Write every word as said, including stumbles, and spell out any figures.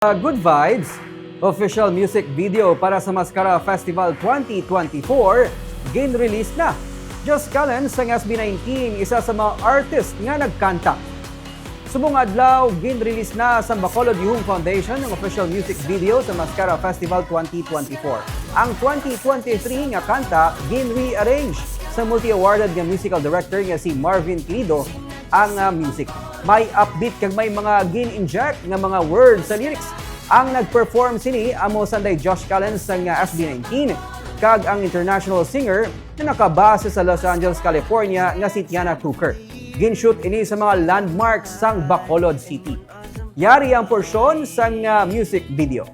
Good Vibes, official music video para sa Mascara Festival twenty twenty-four, gin-release na. Josh Callen sang S B nineteen, isa sa mga artist nga nagkanta. Subong adlaw, gin-release na sa Bacolod Yuhong Foundation ang official music video sa Mascara Festival twenty twenty-four. Ang twenty twenty-three nga kanta gin-rearrange sa multi-awarded nga musical director nga si Marvin Quilido ang ah, music. May upbeat kag may mga gin-inject nga mga words sa lyrics. Ang nag-perform sini amo sanday Josh Callen sang ah, S B nineteen kag ang international singer nga nakabase sa Los Angeles, California nga si Tiana Cooker. Gin-shoot ini sa mga landmarks sang Bacolod City. Yari ang porsyon sang ah, music video.